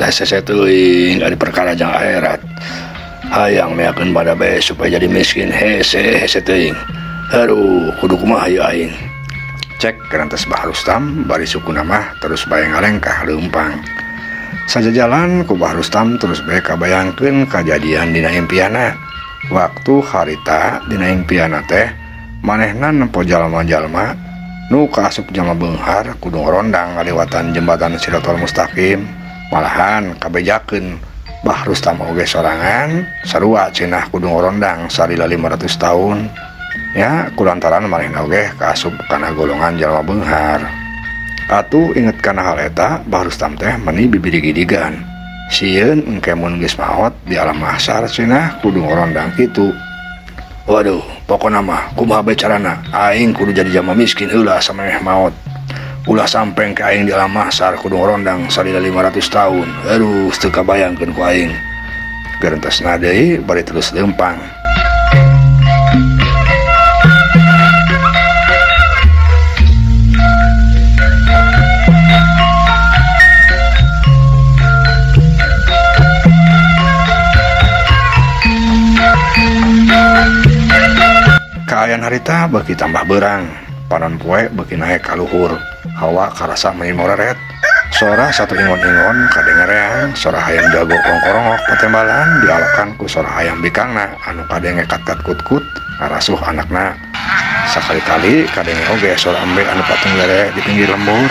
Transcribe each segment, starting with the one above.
Hese teuing ari perkara jang akhirat. Hayang meakeun banda bae supaya jadi miskin hese hese teuing. Aduh, kudu kumaha ieu aing. Cek gerantes Bah Rustam bari sukuna mah terus bae ngalengkah leumpang. Sajajalan ku Bah Rustam terus bae kabayangkeun kajadian dina impiana. Waktu harita dina impiana teh manehna nempo jalma-jalma nu kaasup jalma beunghar kudu ngorondang ngaliwatan jembatan Siratal Mustaqim. Malahan kabejakeun Bah Rustam oge sorangan sarua cenah kudu ngorondang salila 500 tahun. Ya kulantaran manehna oge kaasup kana golongan jalma beunghar. Atuh inget kana hal eta Bah Rustam teh meni bibiri-gidigan. Sieun engke mun geus maot di alam mahsyar cenah kudu ngorondang kitu. Waduh, pokona mah kumaha bae carana aing kudu jadi jalma miskin heula samemeh maot. Ulah sampe engke aing di alam mahsyar kudu ngorondang salila 500 tahun. Aduh, teu kabayangkeun ku aing. Gerentesna deui bari terus leumpang. Kaayaan harita beuki tambah berang, panon poe beuki naek ka luhur, hawa karasa meuni moreret. Sora satu ingon-ingon kadenge reang, sora hayam jago kongkorongok patembalan dialakan ku sora hayam bikangna anu kadenge kat-kat kut-kut ngarasuh anakna. Sakali-kali kadenge oge sora embe anu patung lere di pinggir lembur.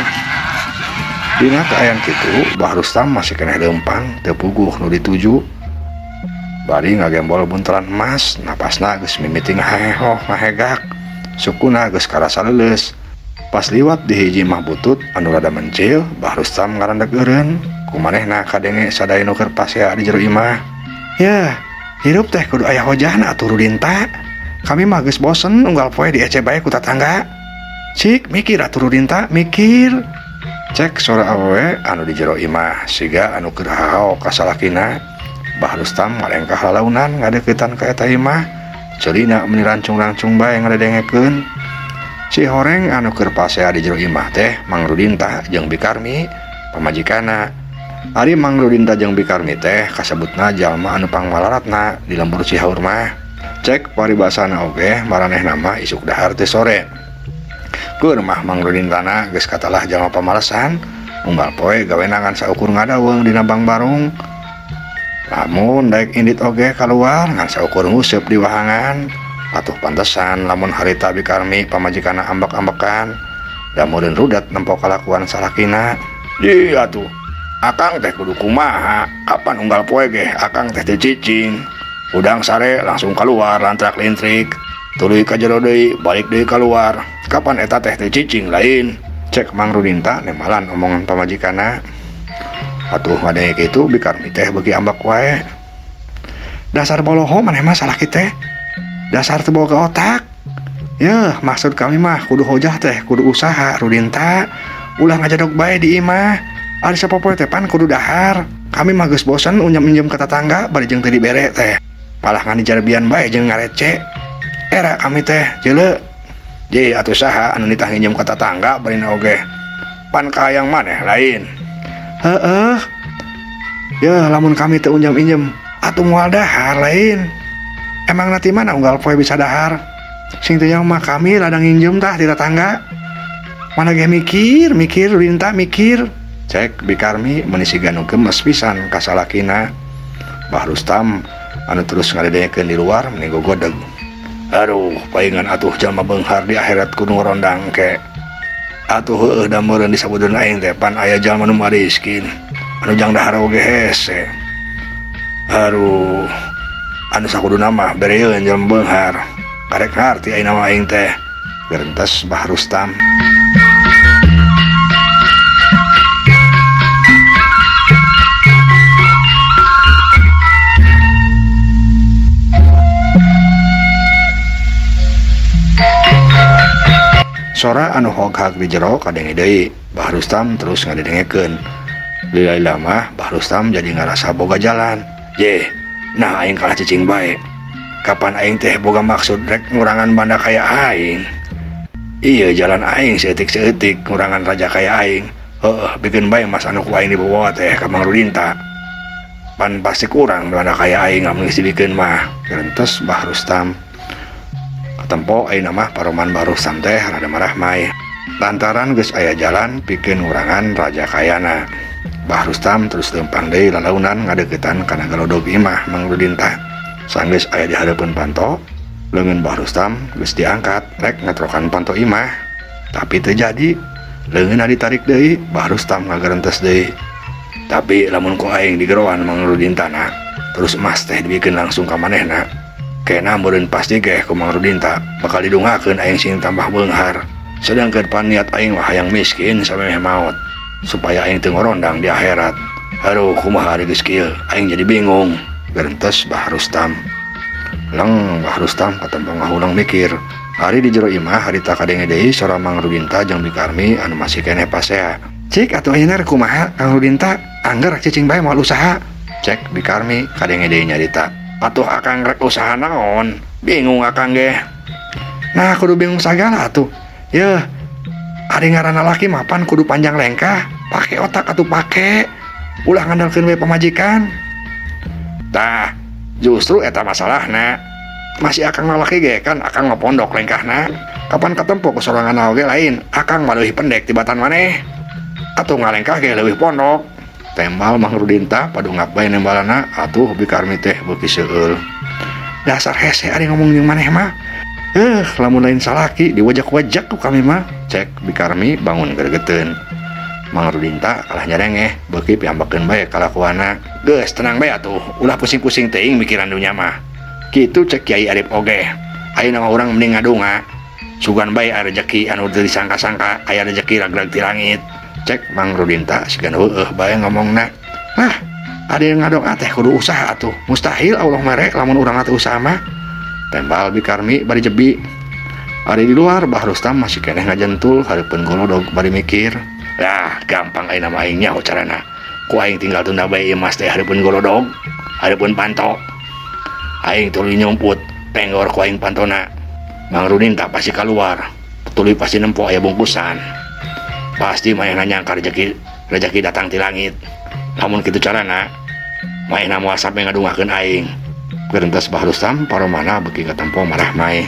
Dina kaayaan kitu, Bah Rustam masih keneh leumpang teu puguh nu dituju. Bari ngagembol buntelan emas, napasna geus mimiti ngahehoh ngahegak, sukuna geus karasa leuleus. Pas liwat di hiji mah butut anu rada mencil, Bah Rustam ngarandeg eureun, ku manehna kadenge sadaya nu keur pasea di jero imah. Yeuh, hirup teh kudu aya hojahna atuh Rudinta. Kami mah geus bosen unggal poe diece bae ku tatangga. Cik mikir atuh Rudinta, mikir. Cek sora awewe anu di jero imah, siga anu keur hahaok ka salakina. Bah Rustam ngalengkah lalaunan ngadeukeutan ka eta imah, ceulina meuni rancung-rancung bae ngadedengekeun. Si horeng anu keur pasea di jero imah teh Mang Rudinta jeung Bikarmi pamajikanna. Ari Mang Rudinta jeung Bikarmi teh kasebutna jalma anu pangmalaratna di lembur Cihaur mah. Cek paribasana oge maranehna mah isuk dahar teh sore. Keur mah Mang Rudintana geus katalah jalma pamalesan, unggal poe gawena ngan saukur ngadaweung dina bang barung. Lamun daek indit oge kaluar ngan saukur nguseup di wahangan. Atuh pantesan lamun harita Bikarmi pamajikanna ambek-ambekan, da meureun rudat nempo kalakuan salakina. Ih atuh, akang teh kudu kumaha? Kapan unggal poe ge akang teh teu cicing. Udang sare langsung keluar lantrak lintrik, tuluy ka jero deui, balik deui keluar. Kapan eta teh teu cicing lain? Cek Mang Rudinta nemalan omongan pamajikanna. Atuh ngadenge kitu Bikarmi teh beuki ambek wae. Dasar boloho maneh mah salaki teh. Dasar teu boga otak. Yeuh, maksud kami mah kudu hojah teh, kudu usaha Rudinta. Ulah ngajadog bae di imah. Ari sapopoe teh pan kudu dahar. Kami mah geus bosen unjem-unjem ka tatangga bari jeung teu dibere teh. Malah ngan dijarbian bae jeung ngarece. Era kami teh jeuleu. Je atuh saha anu nitah nginjem ka tatangga barina oge. Pan kahayang maneh lain. Heeh. Yeuh, lamun kami teu unjem-injem atuh moal dahar lain. Emang nanti mana unggal poe bisa dahar? Sing teu nyaho mah kami ladang nginjem tah di tetangga. Mana ge mikir, mikir Rudinta mikir. Cek Bikarmi meuni siga nu gemes pisan ka salakina. Bah Rustam anu terus ngadedengekeun di luar meuni gogodeg. Aduh, paingan atuh jalma beunghar di akhirat kudu ngorondang ke. Atuh heueuh da meureun disabudeun aing teh pan aya jalma nu miskin. Anu jang dahar oge hese. Aduh, anu sakuduna mah bereun jalma beunghar. Karek ngarti ayeuna mah aing teh. Gerentes Bah Rustam. Sora anu hoghag di jero kadenge deui. Bah Rustam terus ngadedengekeun. Lila-lila mah Bah Rustam jadi ngarasa boga jalan. Ye, nah aing kalah cicing bae. Kapan aing teh boga maksud rek ngurangan banda kaya aing? Iya jalan aing seetik-seetik ngurangan raja kaya aing. Heuh, bikeun bae mas anu ku aing dibawa teh ka Mang Rudinta. Pan pasti kurang dana kaya aing lamun geus dibikeun mah. Gerentes Bah Rustam. Katempo ayeuna mah paroman Bah Rustam teh rada marahmai. Lantaran geus aya jalan pikeun ngurangan raja kayana. Bah Rustam terus leumpang deui lalaunan ngadeuketan kana galodog imah Mang Rudinta. Sanggeus aya di hareupeun panto, leungeun Bah Rustam geus diangkat rek ngetrokan panto imah. Tapi teu jadi, leungeunna ditarik deui, Bah Rustam ngagerentes deui. Tapi lamun ku aing digeroan Mang Rudintana, terus emas teh dibikeun langsung ka manehna. Kena meureun pasti geh ku Mang Rudinta bakal didungakeun aing sing tambah beunghar. Sedangkan pan niat aing mah hayang miskin samemeh maot, supaya aing teu ngorondang di akhirat. Aduh, kumaha ari geus kieu, aing jadi bingung. Gerentes Bah Rustam. Leng Bah Rustam katempo ngahulang mikir. Ari di jero imah harita kadenge deui sora Mang Rudinta jeung Bikarmi anu masih keneh pasea. Cik atuh ayeuna rek kumaha Kang Rudinta, angger rek cicing bae moal usaha. Cek Bikarmi kadenge deui nyarita. Atuh akang rek usaha naon? Bingung akang ge. Nah kudu bingung sagala atuh. Yeuh, ari ngaranna laki mapan kudu panjang lengkah, pake otak atuh pake. Ulah ngandalkeun we pamajikan. Tah, justru eta masalahna. Masih akang lalaki ge kan akang mah pondok lengkahna. Kapan katempo kesorangan oge lain, akang mah leuwih pendek tibatan maneh. Atuh ngalengkah ge leuwih pondok. Tembal Mang Rudinta padungap bae nembalana atuh Bikarmi teh beuki seueul. Dasar hese ari ngomong jeung maneh mah. Lamun lain salaki diwajak-wajak ku kami mah. Cek Bikarmi bangun gregeteun. Mang Rudinta kalah nyarengeh beuki piambekeun bae kalakuanna. Geus tenang bae atuh, ulah pusing-pusing teuing mikiran dunya mah. Kitu cek Kiai Arif oge. Ayeuna mah urang mending ngadunga. Sugan bae aya rejeki anu teu disangka-sangka, aya rejeki rag-rag ti langit. Cek Mang Rudinta siga heueuh bae ngomongna. Lah, ada yang ngadoa teh kudu usaha atuh. Mustahil Allah mere lamun urang teh usaha mah. Tembal Bikarmi bari jebi. Ari di luar Bah Rustam masih keneh ngajentul hareupeun golodog bari mikir. Lah, gampang ayeuna mah aing nyaho carana. Ku aing tinggal tunda bae ieu mas teh hareupeun golodog, hareupeun panto. Aing tuluy nyumput, tenggor ku aing pantona. Mang Rudinta pasti keluar, tuluy pasti nempo aya bungkusan. Pasti manehna nyangka rezeki datang ti langit. Lamun kitu carana, manehna moal sampe ngadungakeun aing. Gerentes Bah Rustam paromana beuki katempo marah mae.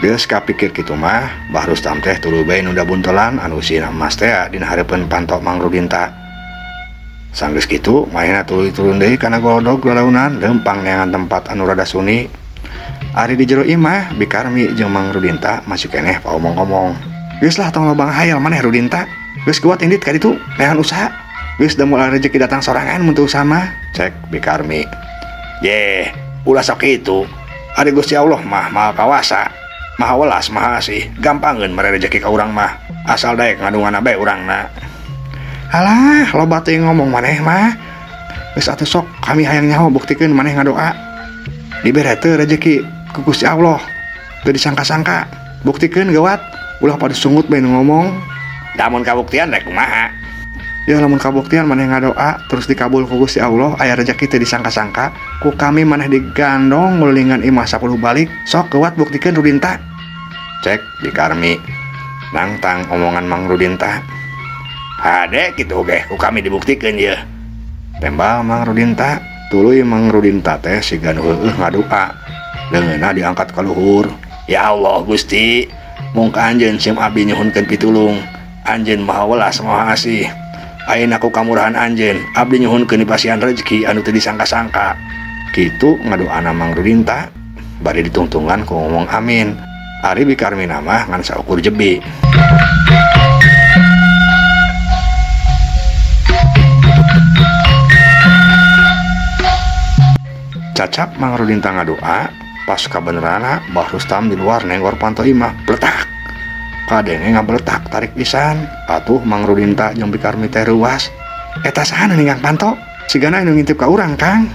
Geus kapikir kitu mah, Bah Rustam teh tuluy bae nunda buntelan anu eusina emas teh dina hareupeun panto Mang Rudinta. Sanggeus kitu, manehna tuluy turun deui kana golodog lalaunan leumpang neangan tempat anu rada suni. Ari di jero imah, Bikarmi jeung Mang Rudinta masih keneh paomong-omong. Geus lah tong lobang hayal maneh Rudinta. Geus kuat indit ka ditu neangan usaha. Geus da moal rezeki datang sorangan mun teu usaha mah, cek Bikarmi. Yeh, ulah sok kitu. Ari Gusti Allah mah Maha Kawasa, Maha Welas, Maha Asih. Gampangeun mere rezeki ka urang mah. Asal daek ngadunganna bae urangna. Alah, loba teuing ngomong maneh mah. Geus atuh sok kami hayang nyaho buktikeun maneh ngadoa. Dibere teu rezeki ku Gusti Allah. Teu disangka-sangka. Buktikeun gawat, ulah pada sungut bae nu ngomong. Lamun kabuktian rek kumaha? Ya lamun kabuktian maneh ngadoa terus dikabul ku Gusti Allah, aya rezeki teu disangka-sangka, ku kami maneh digandong ngulingan imah 10 balik. Sok gawat buktikeun Rudinta. Cek Bikarmi. Nangtang omongan Mang Rudinta. Hade kitu ge ku kami dibuktikeun yeuh. Tembal Mang Rudinta, tuluy Mang Rudinta teh siga nu heueuh ngadoa. Leungeunna diangkat ka luhur. Ya Allah Gusti, mung ka anjeun sim abdi nyuhunkeun pitulung. Anjeun Maha Welas Maha Asih. Ayeuna ku kamurahan anjeun, abdi nyuhunkeun dipasihan rezeki anu teu disangka-sangka. Kitu ngadoana Mang Rudinta, bari ditungtungan ku ngomong amin. Ari Bikarmi mah ngan saukur jebi. Cacap Mang Rudinta ngadoa, pas kabenerana Bah Rustam di luar nenggor panto imah, bletak. Kadenge ngabletak tarik pisan. Atuh Mang Rudinta jeung Bikarmi teh reuas. Eta saha nu ninggang panto? Sigana nu ngintip ka urang, Kang.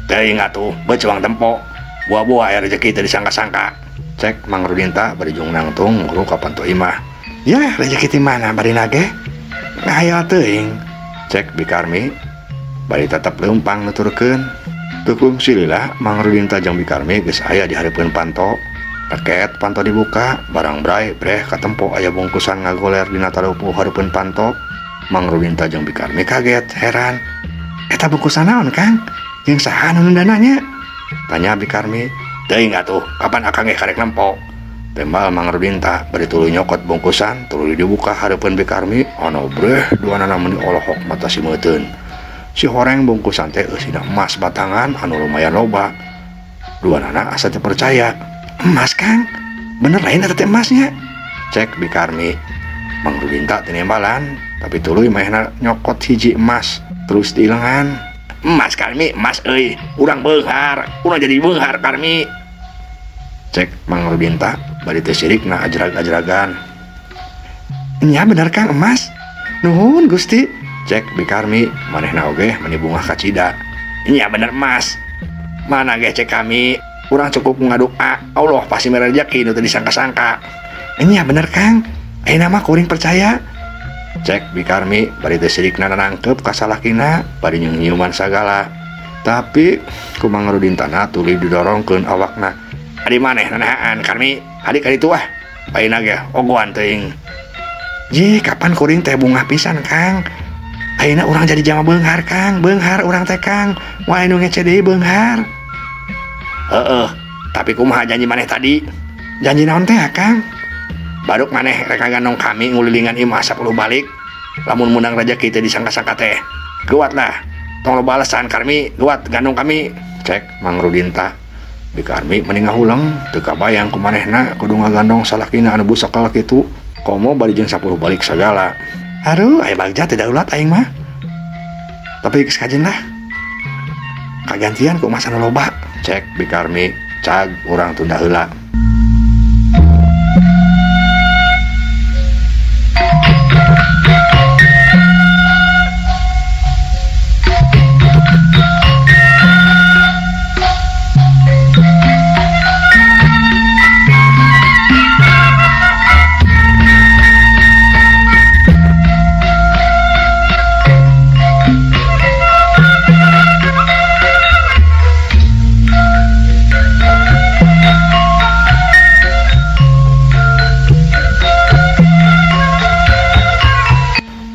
Teuing atuh, beuceuang tempo. Buah-buah aya rezeki teu disangka-sangka. Cek Mang Rudinta bari jung nangtung nguru ka panto imah. Yah, rezeki ti mana bari nage? Ngahayal teuing. Cek Bikarmi bari tetep leumpang nuturkeun. Teu kungsi lila Mang Rudinta jeung Bikarmi geus aya di hareupeun panto. Reket panto dibuka, barang bray breh katempo aya bungkusan ngagoler dina tarupuh hareupeun panto. Mang Rudinta jeung Bikarmi kaget, heran. Eta bungkusan naon, Kang? Jeung saha nu nundananya? Tanya Bikarmi. Teuing atuh, kapan akang ge karek nempo? Tembal Mang Rudinta bari tuluy nyokot bungkusan, tuluy dibuka hareupeun Bikarmi, anu breh duanana meuni olohok mata simeuteun. Si horeng bungkusan teh eusina emas batangan anu lumayan loba. Duanana asa teu percaya. Emas, Kang? Bener lain eta teh emasnya? Cek Bikarmi. Mang Rudinta teu nembalan, tapi tuluy manehna nyokot hiji emas terus diilengan. Emas Karmi, emas euy, urang beunghar, urang jadi beunghar Karmi. Cek Mang Rudinta bari teu sirikna ajrag-ajragan. Nya bener Kang, emas. Nuhun Gusti. Cek Bikarmi, manehna oge meni bungah kacida. Nya bener emas. Mana ge cek kami, urang cukup ngadoa, Allah pasti mere rejeki nu teu disangka-sangka. Nya bener Kang, ayeuna mah kuring percaya. Cek Bikarmi bari teu sirikna nangkep ka salakina bari nyiuman sagala. Tapi ku Mang Rudintana tuluy didorongkeun awakna. Adi maneh nanahaan Karmi, adi ka ditu ah. Ayeuna ge ogoan teuing. Jih, kapan kuring teh bungah pisan Kang? Ayeuna urang jadi jama beunghar Kang, beunghar urang teh Kang. Moal nu ngece deui beunghar. Heeh, tapi kumaha janji maneh tadi? Janji naon teh Kang? Baruk maneh rek ngagandong kami ngulilingan imah 10 balik. Lamun meunang rejeki teh disangka-sangka teh. Geuwat lah, tong loba alasan Karmi, geuwat gandong kami. Cek Mang Rudinta. Bikarmi meni ngahuleng, teu kabayang ku manehna kudu ngagandong salakina anu busekal kitu. Komo bari jeung 10 balik sagala. Aduh, aya bagja teh daulat aing mah. Tapi geus kajen lah. Kagantian ku emas anu loba. Cek Bikarmi, cag urang tunda heula.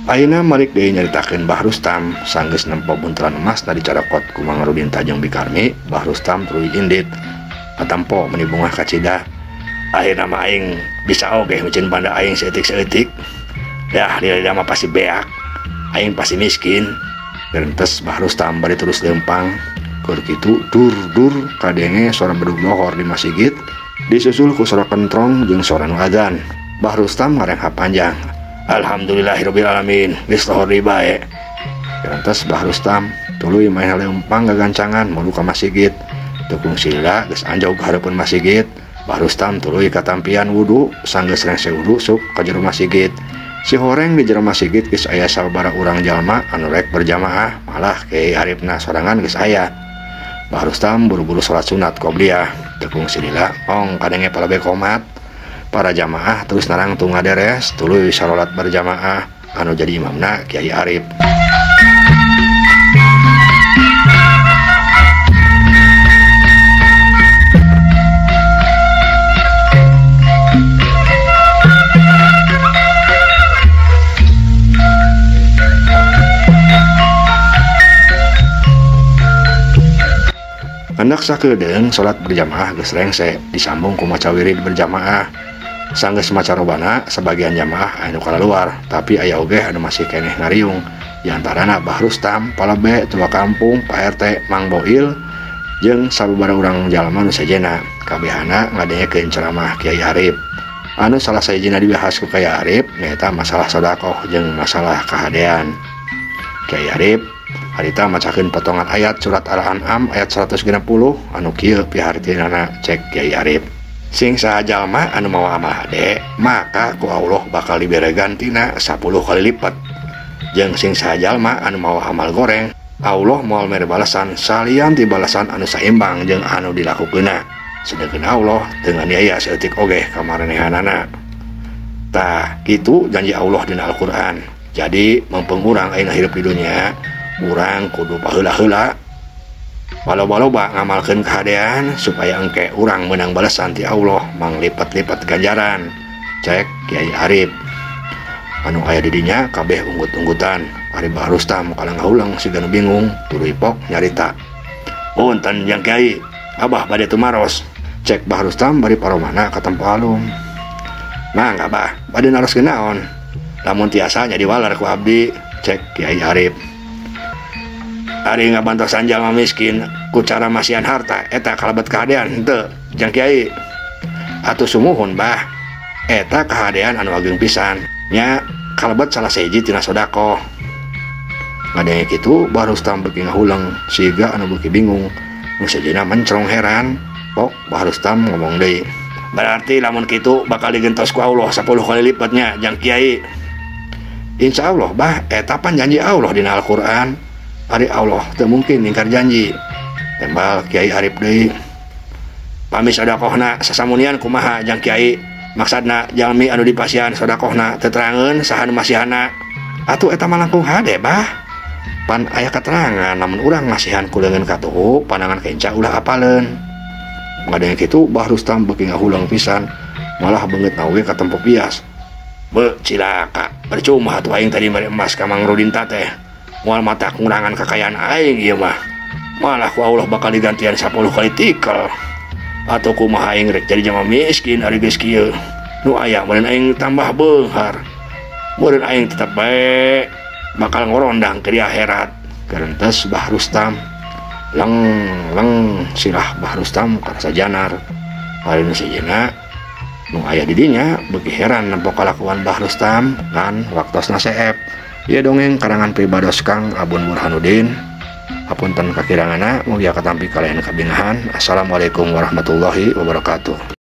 Ayeuna malik deui nyaritakeun Bah Rustam sanggeus nempo buntelan emas na dicarokot ku Mang Rudinta jeung Bikarmi. Bah Rustam tuluy indit katampo meni bungah kacida. Akhirna mah aing bisa oge miceun banda aing saeutik-saeutik. Dah lila mah pasti beak, aing pasti miskin. Gerentes Bah Rustam bari terus lempang. Keur kitu dur-dur kadenge sora bedug lohor di masjid disusul ku sora kentrong jeung sora nu adzan. Bah Rustam ngarengha panjang. Alhamdulillahirabbil alamin, geus lohor deui bae. Gerantes Bah Rustam tuluy main lempang gagancangan menuju ka masjid. Teu kungsi lila geus anjog ka hareupeun masjid. Bah Rustam tuluy katampian wudu, sanggeus rengse wudu sup ka jero masjid. Si horeng di jero masjid geus aya sababaraha urang jalma anu rek berjamaah, malah Kiai Arifna sorangan geus aya. Bah Rustam buru-buru salat sunat qobliyah. Teu kungsi lila ong kadenge palebe komat. Para jamaah terus narangtung ngaderes tuluy salat berjamaah anu jadi imamna Kiai Arif. Hendak sakedeung salat berjamaah geus rengse disambung ku maca wirid berjamaah. Sanggeus maca robana sebagian jamaah anu kalaluar, tapi aya oge anu masih keneh ngariung. Di antarana Bah Rustam, Palebe, tua kampung, Pak RT, Mang Boil, jeung sababaraha urang jalma nu sejena. Kabehana ngadengekeun ceramah Kiai Arif. Anu salah sahijina dibahas ku Kiai Arif nyaeta masalah sedekah jeung masalah kahadean. Kiai Arif harita macakeun potongan ayat surat Al-An'am ayat 160 anu kieu pihartinana cek Kiai Arif. Sing saha jalma anu mawa amal hade maka ku Allah bakal dibere gantina 10 kali lipat. Jeung sing saha jalma anu mawa amal goreng, Allah moal mere balasan salian ti balasan anu saimbang jeung anu dilakukeunna. Sedengkeun Allah teu nganiaya saeutik oge ka maranehanana. Tah kitu janji Allah dina Al-Qur'an. Jadi mempeng urang ayeuna hirup di dunya, urang kudu paheula-heula Walo-waloba ngamalkeun kahadean supaya engke urang menang balasan ti Allah manglipat-lipat ganjaran. Cek Kiai Arif. Anu aya di dinya kabeh unggut-unggutan. Ari Bah Rustam kalah ngahuleng siga nu bingung tuluy Pok nyarita. Punten Jang Kiai, Abah bade tumaros. Cek Bah Rustam bari paromana katempo alum. Mangga Bah, bade naroskeun naon? Lamun tiasa nya diwalar ku abdi, cek Kiai Arif. Ari ngabantosan jalma miskin ku cara masihan harta eta kalebet kahadean henteu Jang Kiai. Atuh sumuhun Bah, eta kahadean anu ageng pisan nya kalebet salah sahiji tina sedekah. Ngadenge kitu Bah Rustam beuki ngahuleng siga anu beuki bingung. Nu sejenna mencrong heran. Pok Bah Rustam ngomong deui. Berarti lamun kitu bakal digentos ku Allah 10 kali lipatnya Jang Kiai. Insya Allah Bah, eta pan janji Allah dina Al-Qur'an. Ari Allah teu mungkin ingkar janji. Tembal Kiai Arif deui. Pami sedekahna sasamunian kumaha Jang Kiai? Maksudna jalmi anu dipasihan sedekahna teu terangeun saha nu masihana. Atuh eta mah langkung hade Bah. Pan aya keterangan lamun urang masihan ku leungeun katuhu panangan kenca ulah apaleun. Ngadenge kitu Bah Rustam beuki ngahuleng pisan, malah beungeutna oge katempo pias. Beuh cilaka, percuma atuh aing tadi mere emas ka Mang Rudinta teh. Moal mata ngurangan kekayaan aing ieu mah. Malah ku Allah bakal digantian 10 kali tikel. Atau kumaha aing rek jadi jalma miskin ari geus kieu. Nu aya meureun aing tambah beunghar. Meureun aing tetep bae bakal ngorondang ke di akhirat. Gerentes Bah Rustam. Leng leng sirah Bah Rustam karasa janar. Ari nu sejenna nu aya di dinya beuki heran nempo kalakuan Bah Rustam ngan waktosna seep. Ieu dongeng karangan pribados Kang Abun Burhanuddin. Hapunten kakiranganna, mugia katampi kalian kabingahan. Assalamualaikum warahmatullahi wabarakatuh.